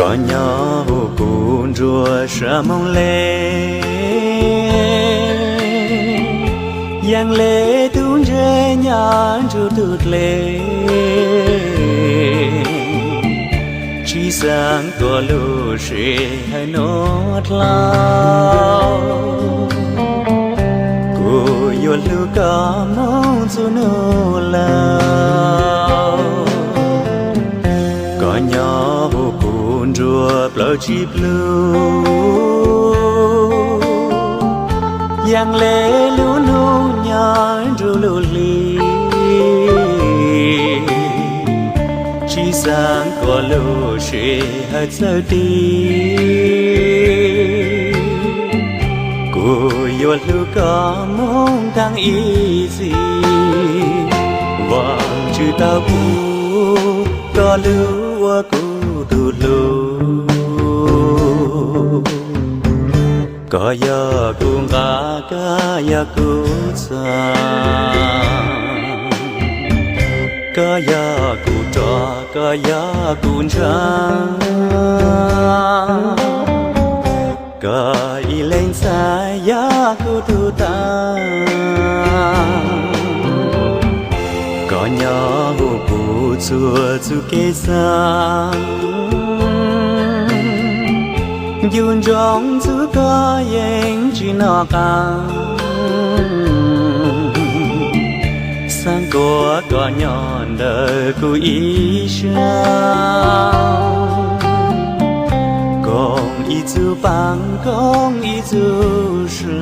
Koj nyob hu kuv nruab sab moos le, yeej le tub ntse nyob nrug tug dlej. Tsi xaav koj lub sij hawm nuav dlhau, kuv yuav hlub koj moog txug nub laug. Koj nyob hu kuv nruab plaub tsi plug, yeej le lub nub nyob nrug lub hli. Tsi xaav koj lub sij hawm txawj tig, kuv yuav hlub koj moog taag ib txhis. Vaajtswv tau pub koj lub ua kuv tug hlub. Koj yog kuv nqaj, koj yog kuv txha, koj yog kuv roj, koj yog kuv ntsaa, koj ib leeg ntxhais yog kuv tug taag. Koj nyob hu kuv txhua txuj kev xaav, ncu ntsoov txug koj yeej tsi noj qab. Xaav kuas koj nyob ntawm kuv ib sab, koom ib txuj paab koom ib txuj sa.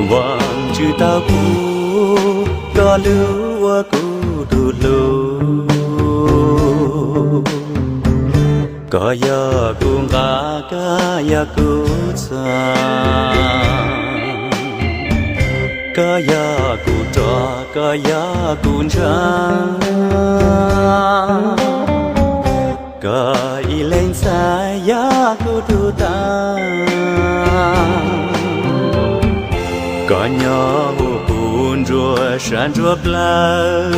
Vaajtswv tau pub koj lub ua kuv tug hlub. Koj yog kuv nqaj, koj yog kuv txha, koj yog kuv roj, koj yog kuv ntsaa, koj ib leeg ntxhais yog kuv tug taag. Koj nyob hu kuv nruab sab nruab plawv,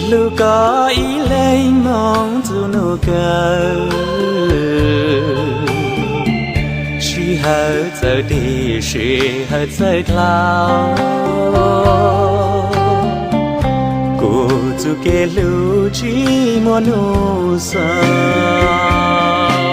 hlub koj ib leeg moog txug nub kawg. Sij hawm txawj tig, sij hawm txawj dlhau, kuv txuj kev hlub tsi muaj nub xaus.